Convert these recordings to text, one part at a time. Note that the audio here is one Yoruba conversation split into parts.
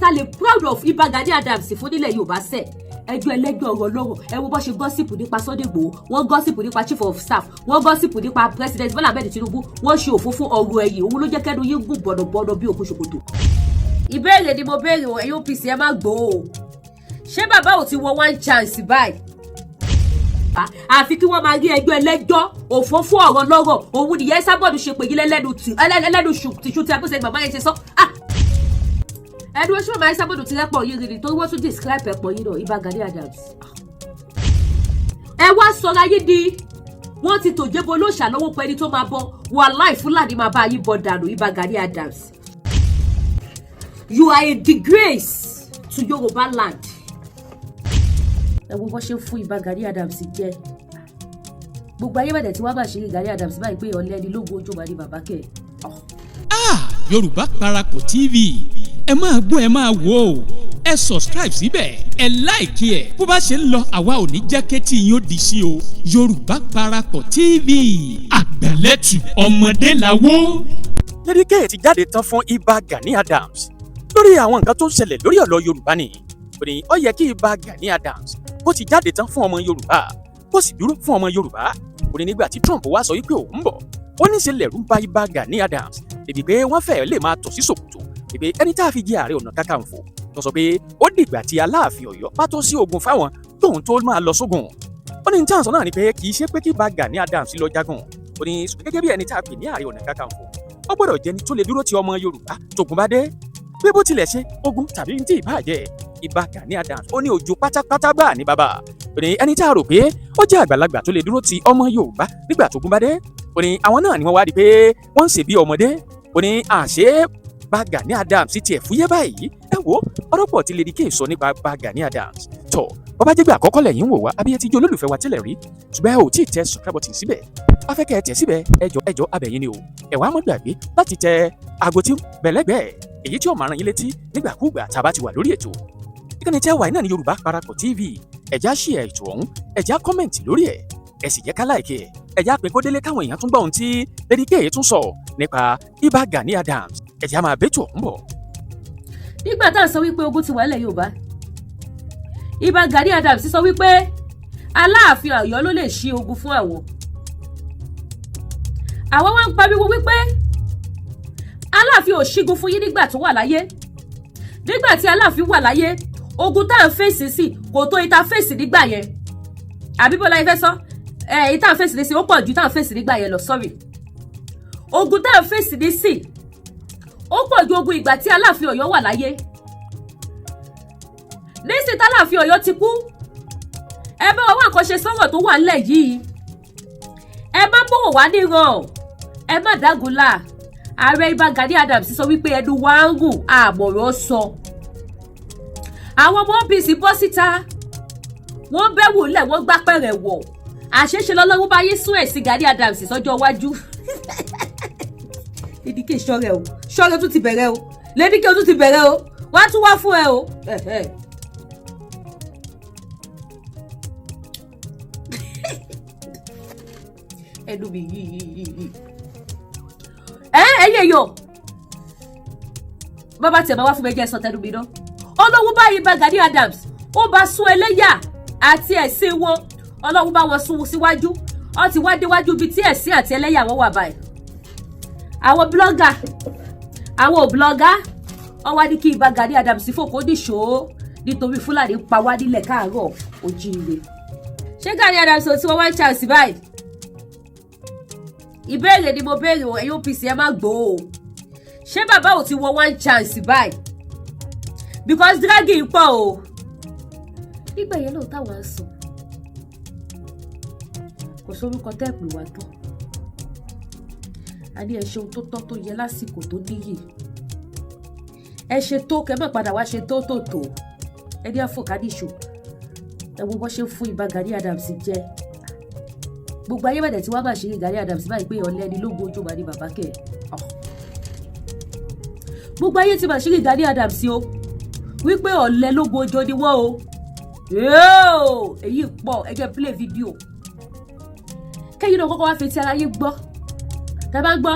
tá lè proud of Ìbà Gani Adams fún nílẹ̀ Yorùbá sẹ̀. Ẹjọ́ ẹlẹ́jọ́, ọ̀rọ̀ lọ́rọ̀. Ẹ wo bó ṣe gossip nípa Sunday Igboho, wọ́n gossip nípa chief of staff, wọ́n gossip nípa President Bola Ahmed Tinubu, wọ́n ṣe òfófó ọ̀rọ̀ ẹ̀yìn. Òun ló jẹ́ kẹ́nu yín gùn bọ̀nàbọ̀nà bí òkú ṣòkòtò. Ìbéèrè ni mo béèrè o, ẹ̀yin OPC, ẹ má gbó o. Ṣé bàbá ò ti wọ one chance báyìí? Àfi kí wọ́n máa rí ẹjọ́ ẹlẹ́jọ́, òfófó, ọ̀rọ̀ lọ́rọ̀. Òun nìyẹn sábọ̀dù ṣe pè yín lẹ́lẹ́nu tìṣú tí abúṣe bàbá yẹn ṣe sọ. Ẹni wọ́n ṣe bàbá yẹn sábọ̀dù ti rẹ́pọ̀ yín rí ni, torí wọ́n tún describe ẹ̀pọ̀ yín náà, Ìbà Gani Adams. Ẹ wá sọra yín di wọ́n ti tòjébo lóṣà lọ́wọ́ pẹ́ni tó máa bọ́. Wàláì, Fúlàní máa bá yín bọ́ dànù. Ìbà Gani Adams, you are a disgrace to Yorùbá land. Ẹ wo bó ṣe ń fún Ìbà Gani Adams jẹ. Gbogbo ayé bẹ̀rẹ̀ tí wọ́n bá ṣe rí Gani Adams báyìí pé ọ̀lẹ ni, lógun ojú màá ní bàbá kẹ̀. Ah, Yorùbá Parapọ̀ TV, ẹ máa gbọ́, ẹ máa wò ó. Ẹ subscribe síbẹ̀, ẹ like ẹ̀. Bó bá ṣe ń lọ, àwa ò ní jẹ́ kétí yín ó di sí o. Yorùbá Parapọ̀ TV, àgbàlẹ́tù ọmọdé làwọ́. Lady K ti jáde tán fún Ìbà Gani Adams lórí àwọn nǹkan tó ń ṣẹlẹ̀ lórí ọ̀rọ̀ Yorùbá ni. Ó ní ó yẹ kí Ìbà Gani Adams kó ti jáde tán fún ọmọ Yorùbá, kó sì dúró fún ọmọ Yorùbá. Ó ní nígbà tí Trump wá sọ wípé òun ń bọ̀, ó ní ṣe lẹ̀rú ń ba Ìbà Gani Adams débi pé wọ́n fẹ́ẹ́ lè máa tọ̀ sí ṣòkòtò, pé ẹni tá a fi jẹ Ààrẹ Ọ̀nà Kakanfò tó sọ pé ó dìgbà tí Aláàfin Ọ̀yọ́ bá tó sí ogun fáwọn tóun tó máa lọ sógun. Ó ní táwọn sọ náà ni pé kì í ṣe pé kí Ìbà Gani Adams lọ jagun. Ó ní gẹ́gẹ́ bí ẹni tá a pè ní Ààrẹ Ọ̀nà Kakanfò, ó gbọ́dọ̀ jẹni tó lè dúró ti ọmọ Yorùbá tógun bá dé, pé bó tilẹ̀ ṣe ogun tàbí ní tí ìbá jẹ́. Ìbà Gani Adams ó ní ojú pátápátá gbà ní bàbá. Ó ní ẹni tá a rò pé ó jẹ́ àgbàlagbà tó lè dúró ti ọmọ Yorùbá nígbà tógun bá dé, ó ní àwọn náà ni wọ́n wá di pé wọ́n ń ṣe bí ọmọdé. Ó ní àṣé Ìbà Gani Adams tiẹ̀ fúyẹ́ báyìí. Ẹ wo ọ̀rọ̀ pọ̀ tí Lady K sọ nípa Ìbà Gani Adams. Tọ̀ bọ́bá jẹ́gbẹ́ àkọ́kọ́ lẹ́yìn ń wò wá, àbí ẹ ti jẹ́ olólùfẹ́ wa tẹ́lẹ̀ rí ṣùgbọ́n ẹ ò tí ì tẹ subscribe button síbẹ̀, a fẹ́ kẹ́ ẹ tẹ̀ síbẹ̀. Ẹ jọ̀ọ́, ẹ jọ̀ọ́, abẹ̀yìn ni o. Ẹ wá má gbàgbé láti tẹ aago tí bẹ̀lẹ́gbẹ̀ẹ́, èyí tí ó máa rán yín létí nígbàkúùgbà tá a bá ti wà lórí ètò. Ìkànnì tẹ́ wà náà ní Yorùbá Parapọ̀ TV. Ẹ já share ètò ọ̀hún, ẹ já comment lórí ẹ̀, ẹ sì jẹ́ ká like ẹ̀, ẹ já pé kó délé káwọn èèyàn tún gbọ́ ohun tí Lady K tún sọ nípa Ìbà Gani Adams. Ẹ já máa bẹ́tò ọ̀hún bọ̀. Nígbà tá à ń sọ wípé ogun ti wà nílẹ̀ Yorùbá, Ìbà Gani Adams sọ wípé Aláàfin Ọ̀yọ́ ló lè ṣí ogun fún àwọn. Àwọn wá ń pariwo wípé Aláàfin ò ṣígun fún yín nígbà tó wà láyé. Nígbà tí Aláàfin wà láyé, ogun tá à ń fèsì sí kò tó ìta fèsì nígbà yẹn. Àbí bọ́lá ifẹ̀ sọ ẹ, ìta à ń fèsì ní sí ó pọ̀ ju tá à ń fèsì nígbà yẹn lọ. Sorry, ogun tá à ń fèsì ní sí ó pọ̀ ju ogun ìgbà tí Aláàfin Ọ̀yọ́ wà láyé. Nísìnyí tÁláàfin Ọ̀yọ́ ti kú, ẹ bá wa wá nǹkan ṣe sọ́rọ̀ tó wà ńlẹ̀ yìí. Ẹ má bọ̀wọ̀ wá níran, ẹ má dágunlá. Ààrẹ Ìbà Gani Adams sọ wípé ẹnu wa ń rùn, àmọ̀rọ̀ sọ. Àwọn ọmọ OPC bọ́ síta, wọ́n bẹ́ wò lẹ̀, wọ́n gbá pẹ̀rẹ̀ wọ̀. Àṣeṣe lọ́lọ́wọ́ bá yé sún ẹ̀sìn Gani Adams sọ́jọ́ iwájú. Lady K, ṣọ́rẹ́ o, ṣọ́rẹ́ tún ti bẹ̀rẹ̀ o. Lady K tún ti bẹ̀rẹ̀ o, wọ́n á tún wá fún ẹ o. Ẹnu mi yìí yìí yìí yìí, ẹ ẹyẹ yọ bàbá tiẹ̀ máa wá fún mi, jẹ́ sọ tẹnu mi ná. Ọlọ́run báyìí bá Gani Adams, ó bá sún ẹlẹ́yà àti ẹ̀sìn wọn. Ọlọ́run bá wọn sún síwájú, ó ti wá déwájú ibi tí ẹ̀sìn àti ẹlẹ́yà wọn wà báyìí. Àwọn blogger, àwọn ò blogger, wọ́n wá ní kí Ìbà Gani Adams fòkó níṣó nítorí Fúlàní ń pa wá nílẹ̀ káàárọ̀ ojíire. Ṣé Gani Adams ò tí wọ́n wá ń chance báyìí? Ìbéèrè ni mo béèrè o, ẹ̀yin OPC, ẹ má gbó o. Ṣé bàbá ò ti wọ one chance báyìí? Because dragging pọ̀ o. Nígbà yẹn náà táwọn á sọ, kò sórúkọ tẹ́ pè wá tán. A ní ẹ ṣe ohun tó tọ́, tó yẹ, lásìkò tó níyì. Ẹ ṣe tó kẹ́ má padà wá ṣe tó tó tó. Ẹ ní àfọ̀kánìṣò. Ẹ wo bó ṣe ń fún Ìbà Gani Adams jẹ. Gbogbo ayé bẹ̀rẹ̀ tí wọ́n bá ṣe Gani Adams báyìí pé ọ̀lẹ ni, lógun ojú màá ní bàbá kẹ̀. Gbogbo ayé ti mà ṣe Gani Adams o wípé ọ̀lẹ lógun ojú ni wọ́n o. Èyí pọ̀. Ẹ jẹ́ play video kẹ́yìn náà kọ́kọ́ wá fetí ara yín gbọ́. Tẹ́ bá ń gbọ́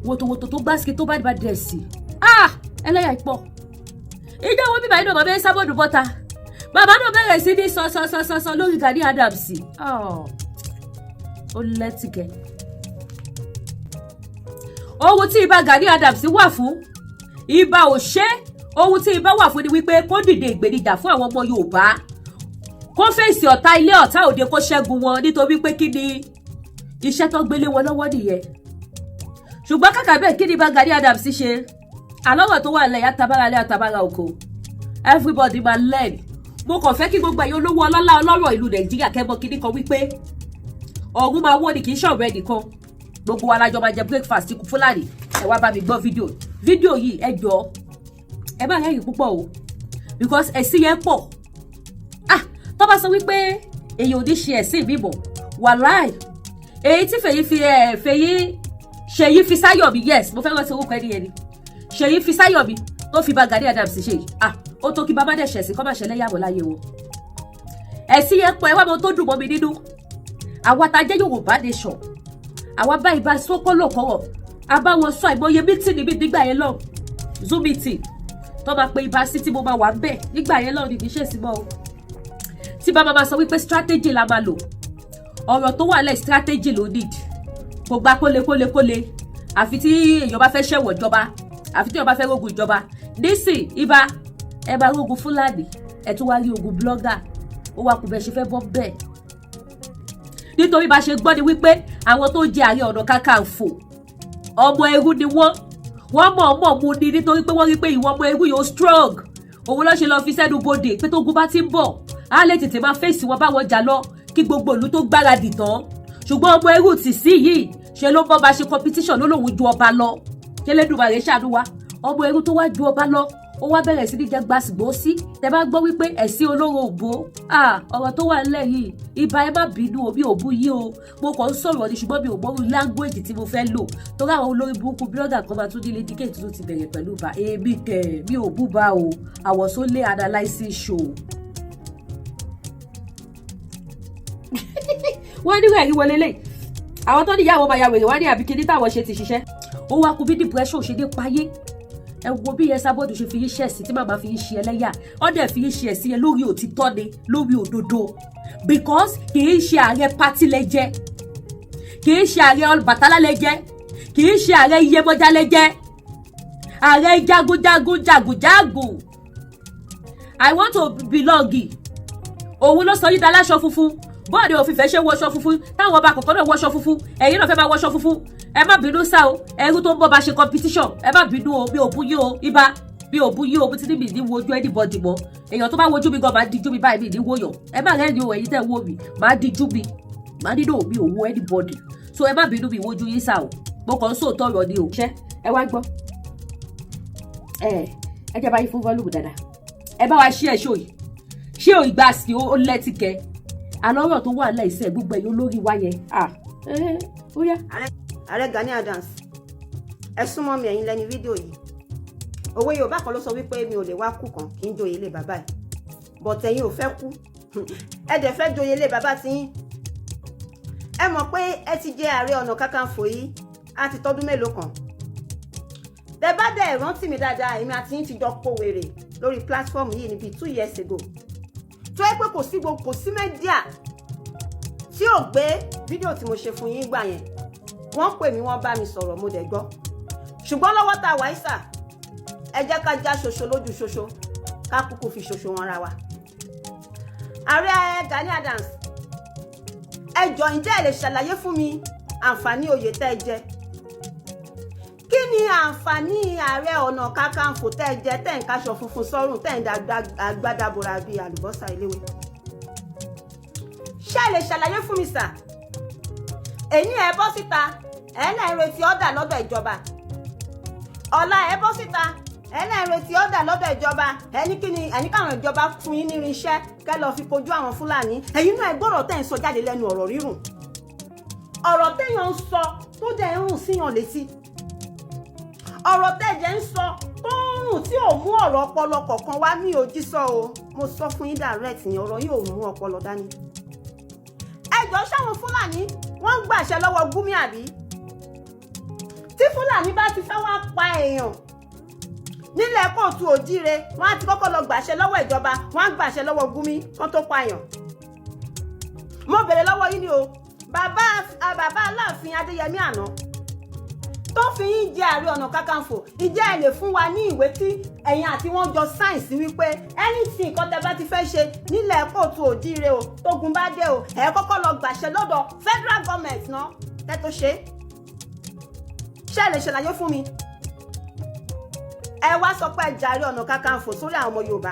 wòtòwòtò tó gbásíkì tó bá dẹ̀ sí, ah, ẹlẹ́yà pọ̀. Ìjọ wo bíbá inú bàbá Esabod bọ́ta, bàbá náà bẹ̀rẹ̀ sí ní sọ sọ sọ sọ sọ lórí Gani Adams. Ó lẹ́tìkẹ́. Ohun tí ibà Gani Adams wà fún, ibà ò ṣe. Ohun tí ibà wà fún ni wípé kó dìde ìgbènijà fún àwọn ọmọ Yorùbá, kó fèsì ọ̀tá ilé, ọ̀tá òde, kó ṣẹ́gun wọn, nítorí pé kí ni iṣẹ́ tó gbélé wọn lọ́wọ́ nìyẹn. Ṣùgbọ́n kàkà bẹ́ẹ̀, kí ni ibà Gani Adams ṣe? Àlọ́wọ̀ tó wà lẹ́yìn atabára lé atabára oko, everybody máa learn. Mo kàn fẹ́ kí gbogbo ẹ̀yin olówó, ọlọ́lá, ọlọ́rọ̀ ìlú Nàìjíríà kẹ́mọ́ kíní kan wípé ọ̀run máa wọ́n ni, kì í ṣọ̀rọ̀ ẹnìkan. Gbogbo wa lájọ máa jẹ breakfast ikú Fúlàní. Ẹ wá bá mi gbọ́ fídíò yìí. Ẹ jọ, ẹ má rẹ́rìn púpọ̀ o, because ẹ̀sìn yẹn pọ̀. Ah, tó bá sọ wípé èyí ò ní ṣe ẹ̀sìn mímọ́, wàláì, èyí tí Fèyí fi ẹ̀ Fèyí Ṣèyí Fisáyọ̀mí, yes, mo fẹ́ rántí orúkọ ẹni yẹn ni, Ṣèyí Fisáyọ̀mí tó fi bá Gani Adams ṣe yìí, ah, ó tó kí bàbá dẹ̀ ṣẹ̀sìn kọ́ máa ṣẹlẹ̀ yàwó láyé wọn. Ẹ̀sìn yẹn pọ̀. Ẹ wá mọ tó dùn mọ́ mi nínú, àwa tá a jẹ́ Yorùbá nation, àwa báyìí bá sókólò kọ́rọ̀, a bá wọn sọ àìmọye meeting níbi nígbà yẹn lọ, Zoom meeting tó máa pe ibà sí tí mo máa wà ń bẹ̀ nígbà yẹn lọ ní, kì í ṣèṣì mọ́ o, tí bá máa sọ wípé strategy la máa lò. Ọ̀rọ̀ tó wà lẹ̀, strategy ló need, kò gba kólekóle kóle, àfi tí èèyàn bá fẹ́ ṣẹ̀wọ̀n ìjọba, àfi tí èèyàn bá fẹ́ rógun ìjọba. Nísìn, ibà ẹ máa rógun Fúlàní, ẹ tún wá rí ogun blogger, ó wá kú bẹ́ẹ̀ ṣe fẹ́ bọ́ bẹ́ẹ̀. Nítorí bá ṣe gbọ́ ni wípé àwọn tó jẹ Ààrẹ Ọ̀nà Kakanfò, ọmọ ẹrú ni wọ́n. Wọ́n mọ̀ ọmọ mu ni, nítorí pé wọ́n rí pé ìwọ ọmọ ẹrú yóò strong. Òun ló ṣe lọ fi sẹ́nu bodè pé tógun bá ti ń bọ̀, á lè tètè máa fèsì wọn, báwọn jà lọ, kí gbogbo ìlú tó gbáradì tán. Ṣùgbọ́n ọmọ ẹrú tì sí yìí, ṣe ló ń bọ́ bá ṣe competition, ló lòun ju ọba lọ. Kélédùmarè ṣàánú wa. Ọmọ ẹrú tó wá ju ọba lọ, ó wá bẹ̀rẹ̀ sí ní jẹ́ gbàsìgbò sí. Tẹ bá gbọ́ wípé ẹ̀sìn olóró òbó, ọ̀rọ̀ tó wà nílẹ̀ yìí, ibà, ẹ má bínú o, mi ò bú yí o, mo kàn ń sọ̀rọ̀ ni, ṣùgbọ́n mi ò mọ̀rú language tí mo fẹ́ lò, torí àwọn olórí burúkú blogger kan máa tún nílé díkẹ́ tuntun ti bẹ̀rẹ̀ pẹ̀lú bá èmi kẹ̀. Mi ò bú bá o, I was only analysing show. Wọ́n ní ẹ̀rí wọlé lẹ́yìn àwọn tó níyàwó máa ya wèrè wá ní àbíkíní táwọn ṣe ti ṣiṣẹ́. Ó wá kú bí depression ṣe dé payé. Ẹ wo bí Esabod ṣe fi yín ṣẹ̀sín, tí màmá fi yín ṣe ẹlẹ́yà. Ọ̀dẹ̀ fi yín ṣe ẹ̀sín yẹn lórí òtítọ́ ni, lórí òdodo, because kì í ṣe ààrẹ party lẹ́jẹ́, kì í ṣe ààrẹ Ọbàtálá lẹ́jẹ́, kì í ṣe ààrẹ Iyemọja lẹ́jẹ́, ààrẹ jagunjagun jagunjagun, I want to belong. Òun ló sọ yín daláṣọ funfun. Bọ́ọ̀dì òfin fẹ́ ṣe wọṣọ funfun, táwọn ọba kọ̀ọ̀kan náà wọṣọ funfun, ẹ̀yin náà fẹ́ máa wọṣọ funfun. Ẹ má bínú sá o, ẹrú tó ń bọ́ bá ṣe competition, ẹ má bínú o, mi ò bú yín o. Ibà, mi ò bú yín o. Mo ti ní mi ní wojú anybody mọ́. Èèyàn tó bá wojú mi gan, máa díjú mi báyìí, mi ní wòyàn. Ẹ má rẹ́rìn o, ẹ̀yin tẹ́ wò mí, máa díjú mi, máa nínú mi ò wo anybody. So ẹ má bínú, mi wojú yín sá o, mo kàn ń sòótọ́ ọ̀rọ̀ ni o. Ṣé ẹ wá gbọ́? Ẹ jẹ́ báyìí fún volume dáadáa. Ẹ bá wa ṣí ẹ̀ ṣó yìí, ṣé ò ìgbà sí ó lẹ́tìkẹ́ alọ́rọ̀ tó wà lẹ́sẹ̀ gbogbo ẹ̀yọ́ lórí wa yẹn. Ah, ó yá. Ààrẹ Gani Adams, ẹ súnmọ́ mi, ẹ̀yin lẹ́ni fídíò yìí. Òwe Yorùbá kan ló sọ wípé mi ò lè wá kú kan kí n joyè ilé bàbá ẹ̀, but ẹ̀yin ò fẹ́ kú, ẹ dẹ̀ fẹ́ joyè ilé bàbá tiyín. Ẹ mọ̀ pé ẹ ti jẹ Ààrẹ Ọ̀nà Kakanfò yìí á ti tọ́dún mélòó kan. Tẹ bá dẹ̀ rántí mi dáadáa, èmi àti yín ti jọ kó wèrè lórí platform yìí níbi 2 years ago, tó yẹ pé kò sí gbogbo, kò sí media tí ò gbé fídíò tí mo ṣe fún yín gbà yẹn. Wọ́n pè mí, wọ́n bá mi sọ̀rọ̀, mo dẹ̀ gbọ́. Ṣùgbọ́n lọ́wọ́ tá a wà ìsà, ẹ jẹ́ ká já ṣoṣo lójú ṣoṣo, ká kúkú fi ṣoṣo wọn ra wa. Ààrẹ Gani Adams, ẹ jọ̀ọ́, ǹjẹ́ ẹ lè ṣàlàyé fún mi àǹfààní oyè tẹ́ ẹ jẹ? Kí ni àǹfààní Ààrẹ Ọ̀nà Kakanfò tẹ́ ẹ jẹ, tẹ́ ń kaṣọ funfun sọ́rùn, tẹ́ ń da agbádá bora bíi àlùbọ́sà eléwé? Ṣé ẹ lè ṣàlàyé fún mi sà? Èyí ẹ bọ́ síta, ẹ náà ń retí order lọ́dọ̀ ìjọba. Ọ̀la ẹ bọ́ síta, ẹ náà ń retí order lọ́dọ̀ ìjọba. Ẹ ní kí ni? Ẹ ní káwọn ìjọba fún yín ní irinṣẹ́ kẹ́ lọ́ọ́ fi kojú àwọn Fúlàní. Ẹ̀yin náà ẹ gbọ́dọ̀ tẹ́ ń sọ jáde lẹ́nu, ọ̀rọ̀ rírùn, ọ̀rọ̀ téèyàn ń sọ tó dẹ̀ ń rùn síyàn létí, ọ̀rọ̀ tẹ̀jẹ̀ ń sọ tó ń rùn, tí ò mú ọ̀rọ̀ ọpọlọ kọ̀ọ̀kan wá. Mi ò jí sọ o, mo sọ fún yín direct ní, ọ̀rọ̀ yìí ò mú ọpọlọ dání. Ẹ jọ, sáwọn Fúlàní wọ́n ń gbàṣẹ lọ́wọ́ Gúmi, àbí tí Fúlàní bá ti fẹ́ wá pa èèyàn? Nílẹ̀ káàárọ̀ oòjíire, wọ́n á ti kọ́kọ́ lọ gbàṣẹ lọ́wọ́ ìjọba, wọ́n á gbàṣẹ lọ́wọ́ Gumi kán tó pààyàn. Mo bèrè lọ́wọ́ yín ni o, bàbá bàbá Aláàfin Adéyẹmí àná tó fi yín jẹ Ààrẹ Ọ̀nà Kakanfò, ìjẹ́ ẹ lè fún wa ní ìwé tí ẹ̀yin àti wọn jọ sign sí wípé anything nǹkan tẹ́ bá ti fẹ́ ṣe nílẹ̀ káàárọ̀ oòjíire o, tógun bá dé o, ẹ̀ kọ́kọ́ lọ gbàṣẹ lọ́dọ̀ federal government náà kẹ́ tó ṣe? Ṣé ẹ lè ṣàlàyé fún mi? Ẹ wá sọ pé ẹ jẹ Ààrẹ Ọ̀nà Kakanfò sórí àwọn ọmọ Yorùbá.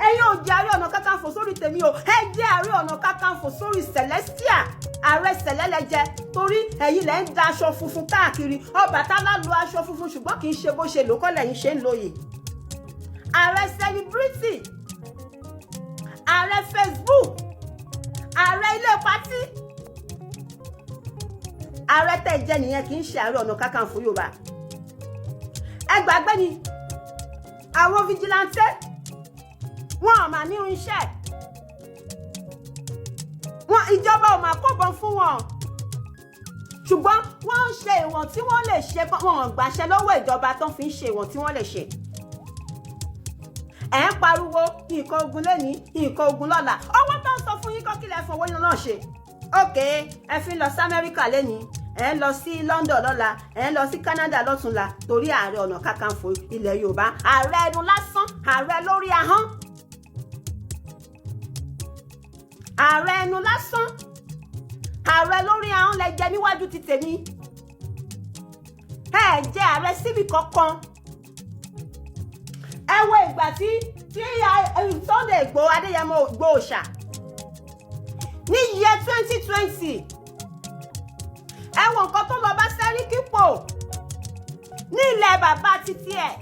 Ẹ̀yin ò jẹ Ààrẹ Ọ̀nà Kakanfò sórí tèmi o, ẹ jẹ́ Ààrẹ Ọ̀nà Kakanfò sórí Celestial. Ààrẹ sẹ̀lẹ́lẹ́jẹ, torí ẹ̀yin lẹ́ ń da aṣọ funfun káàkiri. Ọbàtálá lo aṣọ funfun, ṣùgbọ́n kì í ṣe bó ṣe lò kọ́ lẹ́yìn ṣe ń lòye. Ààrẹ celebrity, ààrẹ Facebook, ààrẹ ilé party, ààrẹ tẹ̀ jẹ́ nìyẹn, kì í ṣe Ààrẹ Ọ̀nà Kakanfò Yorùbá. Ẹ gbàgbé ni, àwọn vigilante wọn ò mà ní irinṣẹ́ wọn, ìjọba ò máa kóbọn fún wọn, ṣùgbọ́n wọ́n ń ṣe ìwọ̀n tí wọ́n lè ṣe. Wọn ò gbàṣẹ lọ́wọ́ ìjọba tó fi ń ṣe ìwọ̀n tí wọ́n lè ṣe. Ẹ̀ ń pariwo nǹkan ogun lẹ́ni, nǹkan ogun lọ́la. Owó tó ń sọ fún yín kọ́, kí lẹ fowó náà ṣe? Ok, ẹ fi ń lọ sí Amẹ́ríkà lẹ́ni, ẹ ń lọ sí London lọ́la, ẹ ń lọ sí Canada lọ́túnla, torí Ààrẹ Ọ̀nà Kakanfò ilẹ̀ Yorùbá, ààrẹ ẹnu lásán, ààrẹ lórí ahọ́n, ààrẹ ẹnu lásán, ààrẹ lórí ahọ́n lẹ jẹ níwájú ti tèmi. Ẹ jẹ ààrẹ síbì kankan. Ẹ wo ìgbà tí Sunday Igboho, Adéyẹmọ Ìgbòho ṣà ní year 2020, ẹ wo nǹkan tó lọ bá Sẹ́ríkì pò ní ilẹ̀ bàbá títí ẹ̀.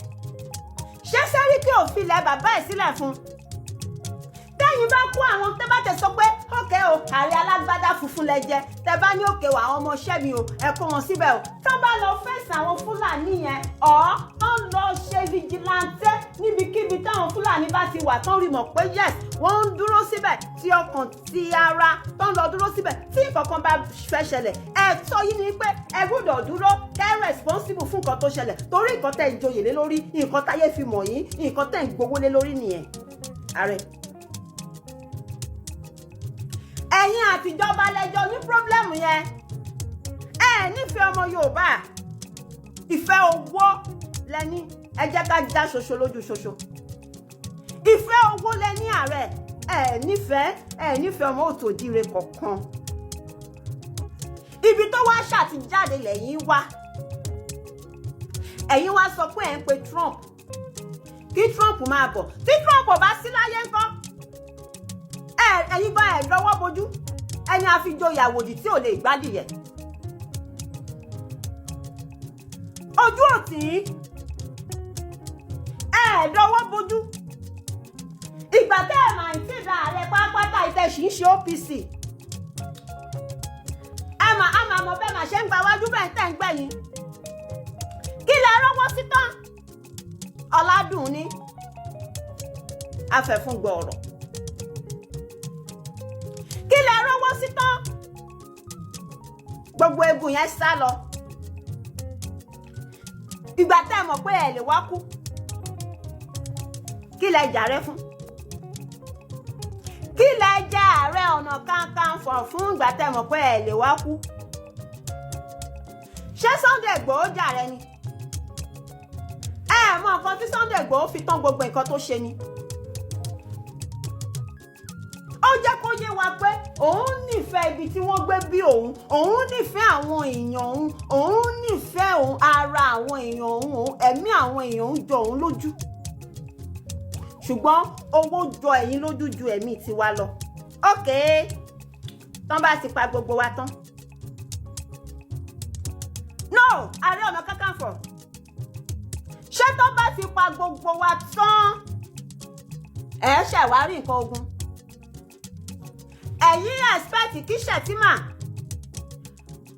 Ṣé Sẹ́ríkì ò fi ilẹ̀ bàbá ẹ̀ sílẹ̀ fún? Tẹ́yìn bá kó àwọn tẹ́ bá tẹ̀ sọ pé okay o, ààrẹ alágbádá funfun lẹ jẹ, tẹ́ bá ní okay o, àwọn ọmọọṣẹ́ mi o, ẹ kó wọn síbẹ̀ o, tán bá lọ fèsì àwọn Fúlàní yẹn ọ̀ tán lọ ṣe vigilante níbikíbi táwọn Fúlàní bá ti wà, tán rí mọ̀ pé yes, wọ́n ń dúró síbẹ̀ tí ọkàn ti ara, tán lọ dúró síbẹ̀, tí nǹkan bá fẹ́ ṣẹlẹ̀, ẹ̀tọ́ yìí ni pé ẹ gbọ́dọ̀ dúró kẹ́ responsible fún nǹkan tó ṣẹlẹ̀, torí nǹkan tẹ́ ń joyè lé lórí, nǹkan táyé fi mọ̀ yín, nǹkan tẹ́ ń gbowó lé lórí nìyẹn. Ààrẹ, ẹ̀yin àtijọba lẹ́jọ́ ní problem yẹn. Ẹ nífẹ̀ẹ́ ọmọ Yorùbá, ìfẹ́ owó lẹ́ní. Ẹ jẹ́ ká já ṣoṣo lójú ṣoṣo. Ìfẹ́ owó lẹ́ní, ààrẹ. Ẹ nífẹ̀ẹ́, ẹ nífẹ̀ẹ́ ọmọ òtòdíre kọ̀ọ̀kan. Ibi tó wá ṣàtijáde lẹ́yìn wá, ẹ̀yin wá sọ pé ẹ̀ ń pe Trump, kí Trump máa bọ̀. Tí Trump ò bá sí láyé ńkọ́? Ẹ̀yin bá ẹ̀ lọ́wọ́ bojú ẹni àfijoyè àwòdì tí ò lè gbádìyẹ ojú òtí ẹ dọwọ́ bojú. Ìgbà tẹ́ ẹ̀ máa ń tí da ààrẹ pátápátá, ìtẹ̀ sì ń ṣe OPC, ẹ mà á máa mọ bẹ́ẹ̀ máa ṣe ń gba wájú bẹ́ẹ̀ tẹ́ ń gbẹ̀yìn. Kí lẹ rọ́wọ́ sí tán? Ọ̀làdùn ní afẹ́fúngbọ̀ọ̀rọ̀. Kí lẹ rọ́wọ́ sí tán? Gbogbo egun yẹn sá lọ. Ìgbà tẹ́ ẹ mọ̀ pé ẹ lè wá kú, kí lẹ jàre fún? Kí lẹ jẹ Ààrẹ Ọ̀nà Kakanfò fún ìgbà tẹ́ ẹ mọ̀ pé ẹ lè wá kú? Ṣé Sunday Igboho jàre ni? Ẹ mọ nǹkan tí Sunday Igboho fi tán gbogbo nǹkan tó ṣe ni. Ó jẹ́ kó yé wa pé òun nífẹ̀ẹ́ ibi tí wọ́n gbé bí òun, òun nífẹ̀ẹ́ àwọn èèyàn òun, òun nífẹ̀ẹ́ òun ara àwọn èèyàn òun, òun ẹ̀mí àwọn èèyàn òun jọ òun lójú, ṣùgbọ́n owó jọ ẹ̀yin lójú ju ẹ̀mí tiwa lọ. Ok, tán bá ti pa gbogbo wa tán, no, Ààrẹ Ọ̀nà Kakanfò, ṣé tó bá ti pa gbogbo wa tán, ẹ̀ ṣẹ̀wárí nǹkan ogun? Ẹ̀yin expect kí Shettima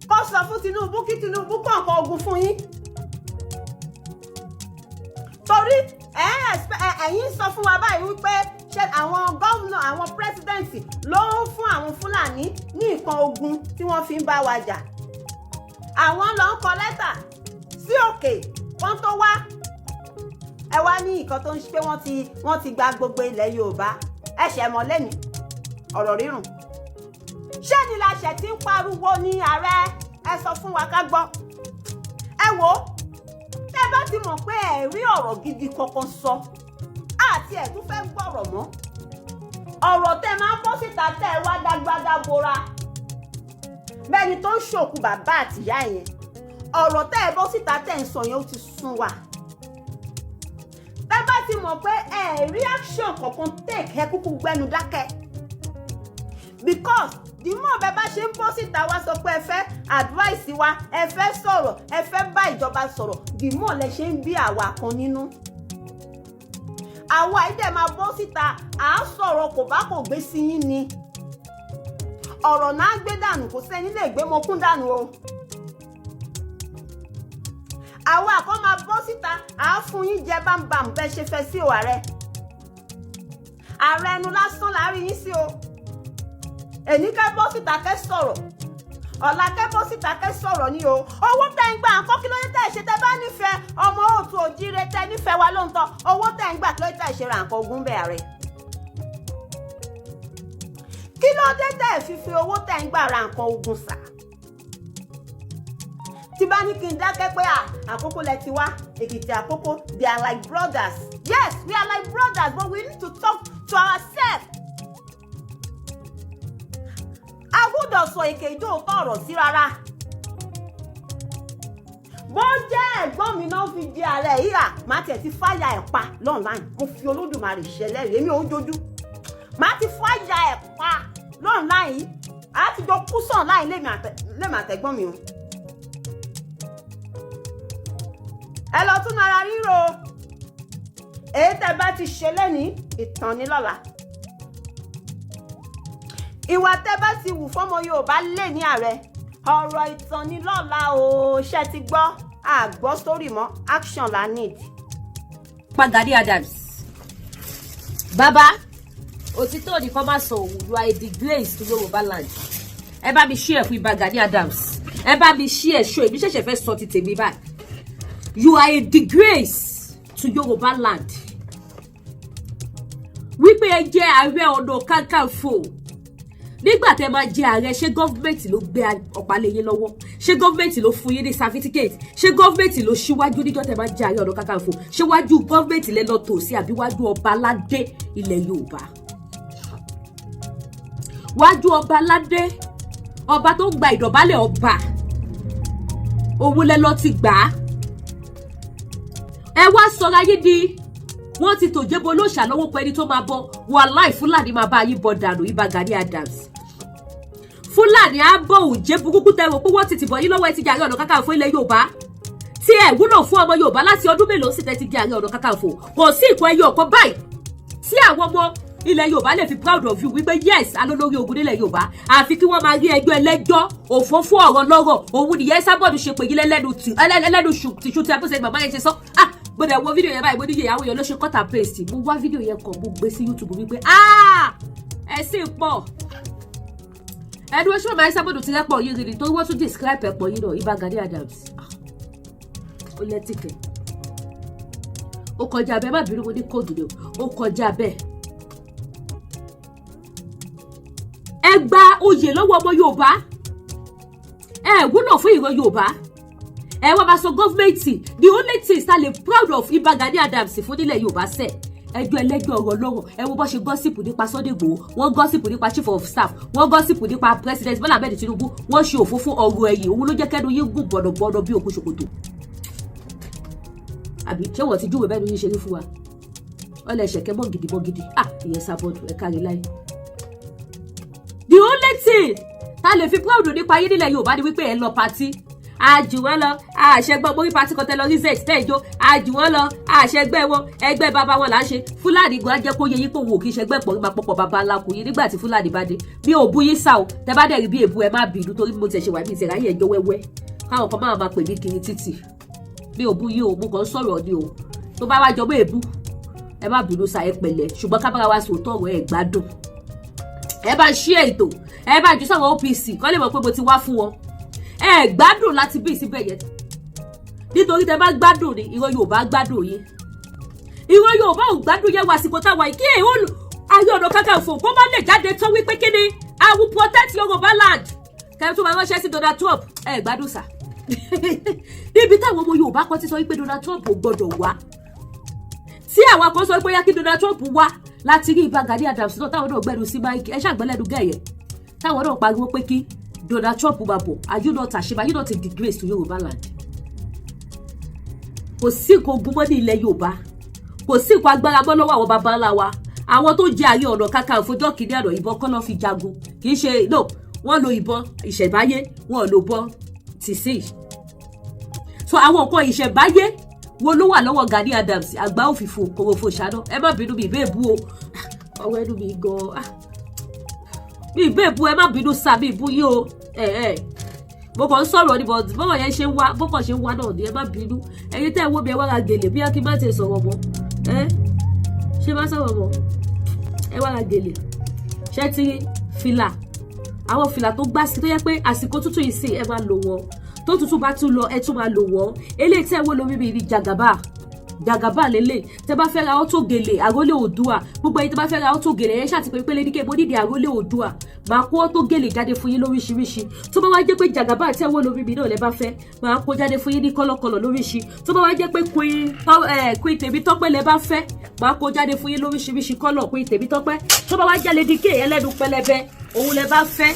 kó sọ fún Tinubu kí Tinubu kó nǹkan ogun fún yín? Torí ẹ̀yin sọ fún wa báyìí wípé ṣé àwọn gómìnà, àwọn president ló ń fún àwọn Fúlàní ní nǹkan ogun tí wọ́n fi ń bá wa jà. Àwọn lọ ń kọ lẹ́tà sí òkè wọ́n tó wá. Ẹ wá ní nǹkan tó ń ṣe pé wọ́n ti gba gbogbo ilẹ̀ Yorùbá. Ẹ ṣẹ̀ mọ́ lẹ́nu ọ̀rọ̀ rírùn. Ṣé ni la ṣẹ̀ tí ń pariwo ní ààrẹ? Ẹ sọ fún wa ká gbọ́. Ẹ wò ó, tẹ́ bá ti mọ̀ pé ẹ rí ọ̀rọ̀ gidi kankan sọ, àti ẹ̀ tún fẹ́ gbọ́rọ̀ mọ́. Ọ̀rọ̀ tẹ́ máa ń bọ́ síta, tẹ́ ẹ wá dágbádá bora bẹ́ẹ̀ni tó ń ṣòkú bàbá àtìyá yẹn, ọ̀rọ̀ tẹ́ ẹ bọ́ síta tẹ́ ń sọ yẹn, ó ti sún wa. Tẹ́ bá ti mọ̀ pé ẹ rí action kankan take, ẹ kúkú gbẹnu dákẹ́, because the more bẹ́ẹ̀ bá ṣe ń bọ́ síta wá sọ pé ẹ fẹ́ advice wa, ẹ fẹ́ sọ̀rọ̀, ẹ fẹ́ bá ìjọba sọ̀rọ̀, the more lẹ ṣe ń bí àwa kan nínú. Àwa yìí dẹ̀ máa bọ́ síta, à ń sọ̀rọ̀ kò bá kò gbé sí yín ni. Ọ̀rọ̀ náà gbé dànù, kò sẹ́ni lè gbé mọ́kún dànù o. Àwa kan máa bọ́ síta, à á fún yín jẹ bámbàm bẹ́ẹ̀ ṣe fẹ́ sí o. Ààrẹ, ààrẹ, ẹnu lásán là á rí yín sí o. Èní kẹ́ bọ́ síta kẹ́ sọ̀rọ̀, ọ̀la kẹ́ bọ́ síta kẹ́ sọ̀rọ̀ ni o. Owó tẹ́ ń gbà ńkọ́? Kí ló dé tẹ́ ṣe? Tẹ́ bá nífẹ̀ẹ́ ọmọ òtún òjíire, tẹ́ nífẹ̀ẹ́ wa lóńtọ́, owó tẹ́ ń gbà, kí ló dé tẹ́ ṣe ra nǹkan ogun bẹ́ẹ̀ rẹ̀? Kí ló dé tẹ́ fi fi owó tẹ́ ń gbà ra nǹkan ogun sà? Tí bá ní kí n dákẹ́ pé àkókò lẹ ti wá Èkìtì Àkókò, they are like brothers. Yes, we are like brothers, but we need to talk to ourselves. A gbọ́dọ̀ sọ èké ìjó òótọ́ ọ̀rọ̀ sí rárá. Bó jẹ́ ẹ̀gbọ́n mi náà fi di ààrẹ yìí à, má tiẹ̀ ti fáyà ẹ̀ pa l'online. Mo fi Olódùmarè ṣẹlẹ́rìí, èmi ò ń jojú. Má ti fáyà ẹ̀ pa l'online yìí, á ti jọ kú sàn láì lémi àtẹ̀gbọ́n mi o. Ẹ lọ tún ara ríro. Èyí tẹ́ bá ti ṣe lẹ́ni, ìtàn ní lọ́la. Ìwà tẹ́ bá ti wù fọ́mọ Yorùbá lè ní, ààrẹ, ọ̀rọ̀ ìtàn ní lọ́la o. Ṣe ti gbọ́? Àgbọ́ sórí mọ́, action la need. Pa Gani Adams, bàbá òtítọ́ nìkan má sọ òun. You are a disgrace to Yorùbá land. Ẹ bá mi share fún Ìbà Gani Adams, ẹ bá mi share show. Èmi ṣẹ̀ṣẹ̀ fẹ́ sọ ti tèmi báyìí. You are a disgrace to Yorùbá land, wípé ẹ jẹ́ Ààrẹ Ọ̀nà Kakanfò. Nígbà tẹ́ máa jẹ ààrẹ, ṣé government ló gbé ọ̀pá lé yín lọ́wọ́? Ṣé government ló fún yín ní certificate? Ṣé government ló ṣíwájú níjọ́ tẹ́ máa jẹ Ààrẹ Ọ̀nà Kakanfò? Ṣé wájú government lẹ lọ tò sí, àbí wájú ọba aládé ilẹ̀ Yorùbá? Wájú ọba aládé, ọba tó ń gba ìdọ̀bálẹ̀ ọba, òun lẹ lọ ti gbà á. Ẹ wá sọra yín di wọ́n ti tòjébo lóṣà lọ́wọ́ pé ẹni tó máa bọ. Wàláì, Fúlàní máa bá yín bọ dànù. Ìbà Gani Adams, Fúlàní á bọ̀ òjé burúkú tẹ́ rò pé wọ́n ti tìbọ̀ yín lọ́wọ́. Ẹ ti jẹ Ààrẹ Ọ̀nà Kakanfò ilẹ̀ Yorùbá tí ẹ wúlò fún ọmọ Yorùbá láti ọdún mélòó sì tẹ́ ti jẹ Ààrẹ Ọ̀nà Kakanfò, kò sí ìkan ẹyọ ọ̀kan báyìí tí àwọn ọmọ ilẹ̀ Yorùbá lè fi proud of you wípé yes, alólórí ogun nílẹ̀ Yorùbá. Àfi kí wọ́n máa rí ẹjọ́ ẹlẹ́jọ́, òfófó, ọ̀rọ̀ lọ́rọ̀. Òun nìyẹn sábọ̀dù ṣe pé yín lẹ́nu tìṣú tí a bó ṣe màmá yẹn ṣe sọ. Ah, mo dẹ̀ wo fídíò yẹn báyìí, mo ní ìyàwó yẹn ló ṣe cut and paste. Mo wá fídíò yẹn kàn, mo gbé sí YouTube wípé ah, ẹ sì pọ̀ ẹni wọ́n ṣe màmá yẹn sábọ̀dù ti rẹ́pọ̀ yín rí ni, torí wọ́n tún describe ẹ̀pọ̀ yín náà. Ìbà Gani Adams, ó lẹ́tìkẹ̀, ó kọjá bẹ́ẹ̀. Má bínú, mo ní kóòdù ni o, ó kọjá bẹ́ẹ̀. Ẹ gba oyè lọ́wọ́ ọmọ Yorùbá, ẹ wúlò fún ìran Yorùbá, ẹ wá máa sọ government. The only thing tá lè proud of Ìbà Gani Adams fún nílẹ̀ Yorùbá sẹ̀, ẹjọ́ ẹlẹ́jọ́, ọ̀rọ̀ lọ́rọ̀. Ẹ wo bó ṣe gossip nípa Sunday Igboho, wọ́n gossip nípa chief of staff, wọ́n gossip nípa President Bola Ahmed Tinubu, wọ́n ṣe òfófó ọ̀rọ̀ ẹ̀yìn. Òun ló jẹ́ kẹ́nu yín gùn bọ̀nàbọ̀nà bí òkú ṣòkòtò. Àbí ṣé wọ́n ti júwèé bẹ́ẹ̀ ni yín ṣe rí fún wa? Wọ́n lè ṣẹ̀kẹ́ mọ́ gidi mọ́ gidi. Ah, ìyẹn sábọ́ọ̀dù ẹ kárí láyé. The only thing tá lè fi proud nípa yín nílẹ̀ Yorùbá ni wípé ẹ lọ party, àjù wọn lọ àṣẹgbọ́n mórí party kan tẹ lọ reset tẹ́ ìjó, àjù wọn lọ àṣẹgbẹ́ wọn, ẹgbẹ́ bàbá wọn là ń ṣe. Fúlàní gan jẹ́ kó yẹ yín pé òun ò kì í ṣẹgbẹ́ pọ̀ nípa pọ̀pọ̀ bàbá ńlá kù yín. Nígbà tí Fúlàní bá dé, bí ò bú yín sá o. Tẹ bá dẹ̀ rí bí èbú, ẹ má bínú, torí mo tẹ̀ ṣe wà ní ìtẹ̀ráyè ẹjọ́ wẹ́wẹ́ káwọn kan máa máa pè mí kiri títì. Bí ò bú yín o, mo kàn ń sọ̀rọ̀ ni o. Tó bá wá jọ mọ́ èbú, ẹ má bínú sa, ẹ pẹ̀lẹ́. Ṣùgbọ́n ká bára wa sòótọ́ ọ̀rọ̀, ẹ gbádùn. Ẹ bá ṣí ètò, ẹ bá jù sáwọn OPC kọ́ lè mọ̀ pé mo ti wá fún wọn. Ẹ gbádùn láti bí síbẹ̀ yẹn, nítorí tẹ bá gbádùn ni ìran Yorùbá gbádùn yín. Ìran Yorùbá ò gbádùn yẹn wọ àsìkò táwa yìí. Kí èèyàn Ààrẹ Ọ̀nà Kakanfò kó má lè jáde tán wípé kí ni, "I will protect Yorùbá land," kẹ́rin tó máa ránṣẹ́ sí Donald Trump. Ẹ gbádùn sà, níbi táwọn ọmọ Yorùbá kan ti sọ wípé Donald Trump ò gbọdọ̀ wá, tí àwọn kan sọ pé yá kí Donald Trump wá, láti rí Ìbà Gani Adams náà táwọn náà gbẹnu sí mic. Ẹ ṣàgbọ́lẹ́nu gẹ̀yẹ táwọn náà pariwo pé kí Donald Trump máa bọ̀. Are you not ashamed? Are you not a disgrace to Yorùbá land? Kò sí nǹkan ogun mọ́ ní ilẹ̀ Yorùbá, kò sí nǹkan agbára mọ́ lọ́wọ́ àwọn baba ńlá wa, àwọn tó jẹ́ Ààrẹ Ọ̀nà Kakanfò jọ́ kìíní àná. Ìbọn kọ́ ló fi jagun, kì í ṣe no. Wọ́n lo ìbọn ìṣẹ̀báyé, wọ́n lo ìbọn tìsí. So àwọn nǹkan ìṣẹ̀báyé wo ló wà lọ́wọ́ Gani Adams? Àgbà òfìfo kòròfò ṣáná. Ẹ má bínú, mi ìbéè bú o. Ọwọ́ ẹnu mi gan, mi ìbéè bú. Ẹ má bínú sá, mi ìbú yín o. Ẹ ẹ mo kàn ń sọ̀rọ̀ ni, but bọ́wọ̀ yẹn ṣe ń wá, bọ́kàn ṣe ń wá náà ni. Ẹ má bínú. Ẹ̀yin tẹ́ ẹ wó mi, ẹ wá ra gèlè. Bí kí n má ti sọ̀rọ̀ mọ́, ẹ ṣé má sọ̀rọ̀ mọ́, ẹ wá ra gèlè. Ṣé ti fìlà, àwọn fìlà tó gbá sí, tó yẹ pé àsìkò tútù yìí sì ẹ máa lò wọ́n, tó tútù bá tún lọ, ẹ tún máa lò wọ́n. Eléyìí tẹ́ ẹ wó lórí mi ní jàgàbá, jàgàbá lélẹ̀. Tẹ́ bá fẹ́ ra auto gèlè, àrólé Oòduà, gbogbo ẹ̀yin tẹ́ bá fẹ́ ra auto gèlè, ẹ ṣáà ti pé pé Lady K, mo nídìí àrólé Oòduà, máa kó auto gèlè jáde fún yín lóríṣiríṣi. Tó bá wá jẹ́ pé jàgàbá tẹ́ wó lórí mi náà lẹ́ bá fẹ́, máa kó jáde fún yín ní colour colour lóríṣi. Tó bá wá jẹ́ pé queen Tèmítọ́pẹ́ lẹ́ bá fẹ́, máa kó jáde fún yín lóríṣiríṣi colour queen Tèmítọ́pẹ́. Tó bá wá jẹ́ Lady K ẹlẹ́nu pẹlẹbẹ òun lẹ́ bá fẹ́,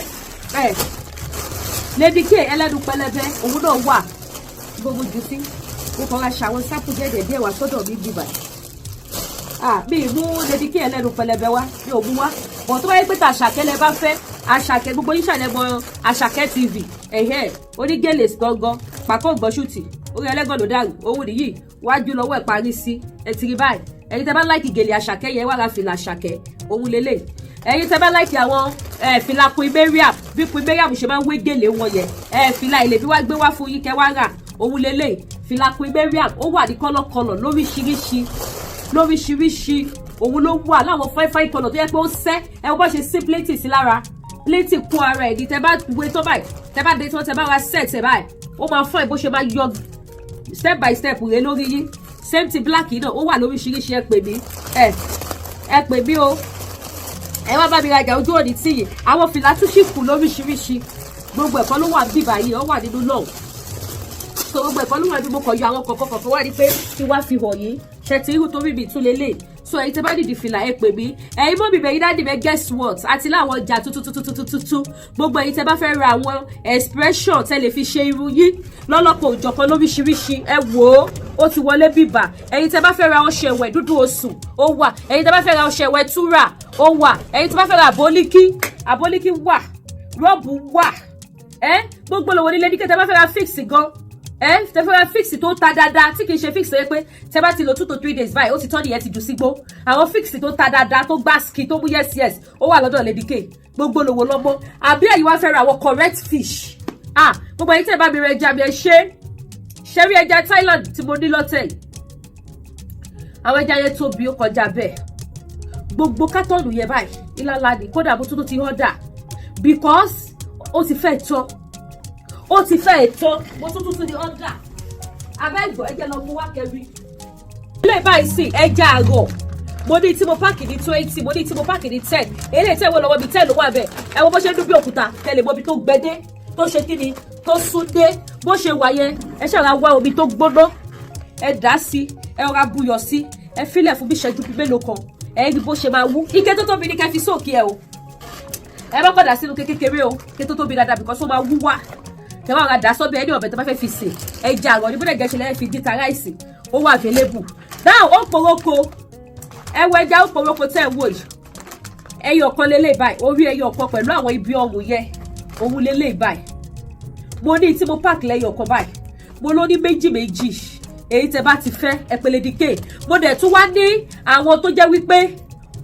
ẹ̀ Lady K ẹlẹ́nu pẹlẹbẹ òun náà wà. Gbogbo jù sí mo kàn ra ṣàwọn sample díẹ̀ díẹ̀ wá sọ́dọ̀ mi bíbà. Ah, mi mú Lady K ẹlẹ́nu pẹlẹbẹ wá, mi ò mú wá bọ̀. Tó bá yẹ pé tà Àṣàkẹ́ lẹ bá fẹ́, Àṣàkẹ́, gbogbo yín ṣàlẹ̀ mọ Àṣàkẹ́ TV, ẹ̀hẹ́ onígèlè gangan, pàkó gbọ́sùtì orí ẹlẹ́gàn ló dàrú. Òun nìyí, wájú lọ́wọ́ ẹ̀ parí sí. Ẹ ti rí báyìí. Ẹ̀yin tẹ́ bá like gèlè Àṣàkẹ́ yẹn, wá ra fìlà Àṣàkẹ́, òun lélẹ̀. Ẹ̀yin tẹ́ bá like àwọn fìlà Queen Mariam, bí Queen Mariam ṣe máa ń wé gèlè wọn yẹn, fìlà ilé bí wá gbé wá fún yín kẹ́ wá rà, òun lélẹ̀. Fìlà Queen Mariam ó wà ní colour colour lóríṣiríṣi lóríṣiríṣi. Òun ló wà láwọn fine fine colour tó yẹ pé ó sẹ́. Ẹ wọ́n bá ṣe sí plenty sí lára, plenty kún ara ẹ̀ ní. Tẹ́ bá wé tó báyìí, tẹ́ bá dé tó, tẹ́ bá ra set ẹ̀ báyìí, ó máa fine bó ṣe máa yọ step by step rẹ lórí yín. Same thing, black yìí náà ó wà lóríṣiríṣi. Ẹ pè mí, ẹ pè mí o, ẹ wá bá mi rajà. Ojú òní tìyìn. Àwọn fìlà tún sì kù lóríṣiríṣi. Gbogbo ẹ̀kọ́ ló wà bíbà yìí, ó wà nínú lọ́hùn. So gbogbo ẹ̀kọ́ ló wà bí mo kàn yọ àwọn kọ̀ọ̀kan kọ̀ọ̀kan wá ní pé kí wá fi hàn yín. Ṣe ti irú torí mi tún lélẹ̀. So ẹ̀yin tẹ́ bá dìdì fìlà, ẹ pè mí. Ẹ̀yin mọ́ mi bẹ̀yìn daddy mi, guess what? Àti láwọn ọjà tuntun tuntun tuntun tuntun. Gbogbo ẹ̀yin tẹ́ bá fẹ́ ra àwọn expression tẹ́ lè fi ṣe irun yín lọ́lọ́kọ̀ òjọ̀kan lóríṣiríṣi, ẹ wò ó, ó ti wọlé bíbà. Ẹ̀yin tẹ́ bá fẹ́ ra ọṣẹ ìwẹ̀ dúdú oṣù, ó wà. Ẹ̀yin tẹ́ bá fẹ́ ra ọṣẹ ìwẹ̀ túrà, ó wà. Ẹ̀yin tẹ́ bá fẹ́ ra àbólíkí, àbólíkí wà, rọ́ọ̀bù wà. Ẹ gbogbo lòwò nílé ní kí tẹ́ bá fẹ́ ra fix gan, ẹ tẹ́ fẹ́ ra fix tó ta dáadáa, tí kì í ṣe fix tó yẹ pé tẹ́ bá ti lò 2 to 3 days báyìí, ó ti tọ́ nìyẹn, ti jù sígbó. Àwọn fix tó ta dáadáa, tó gbá ski, tó mú yes, ó wà lọ́dọ̀ Lady K. Gbogbo lòwò lọ́mọ. Àbí ẹ̀yin wá fẹ́ ra àwọn correct fish? Ah, gbogbo ẹ̀yin tẹ́ bá mi rẹ ẹja mi, ẹ ṣe ṣe rí ẹja Thailand tí mo ní lọ́tẹ̀ yìí. Àwọn ẹja yẹn tóbi, ó kọjá bẹ́ẹ̀. Gbogbo carton yẹn báyìí ìlànà ni. Kódà mo tún ti order because ó ti fẹ́ tán, ó ti fẹ́ tán. Mo tún tún ti order abẹ́gbọ̀. Ẹ jẹ́ lọ mú wá kẹrí. Ilé báyìí sì ẹja àrọ̀, mo ní tí mo pack ní 20, mo ní tí mo pack ní 10. Eléyìí tẹ́ wọ́n lọ́wọ́ mi, 10 ló wà bẹ́ẹ̀. Ẹ wo bó ṣe ń dún bí òkúta, kẹ́ lè mọ ibi tó gbẹdé, tó ṣe kí ni, tó sún dé. Bó ṣe wà yẹn, ẹ ṣàrà wá omi tó gbóná, ẹ dà á sí, ẹ rọra buyọ̀ sí, ẹ filẹ̀ fún bí ìṣẹ́jú bíi mélòó kan, ẹ rí bó ṣe máa wú. Ike tó tóbi ní kẹ́ fi sóòkì ẹ o. Ẹ má padà sínú kékeré o, ike tó tóbi dáadáa, because ó máa wú wá. Kẹ wá ra dà sọ́bẹ̀ ẹni ọ̀bẹ tó bá fẹ́ fi sè. Ẹja àrọ̀ ní bóde gẹ̀ẹ́sì lẹ́yìn fi dín rice, ó wà available now. Ó poroko, ẹ wo ẹja ó poroko tẹ́ ẹ wò yìí. Ẹyọ kan lélẹ̀ báyìí, orí ẹyọ kan pẹ̀lú àwọn ibi ọrùn yẹn, òun lélẹ̀ báyìí. Mo ní tí mo pack lẹ́yọ kan báyìí, mo ló ní méjì méjì. Èyí tẹ́ bá ti fẹ́, ẹ pè Lady K. Mo dẹ̀ tún wá ní àwọn tó jẹ́ wípé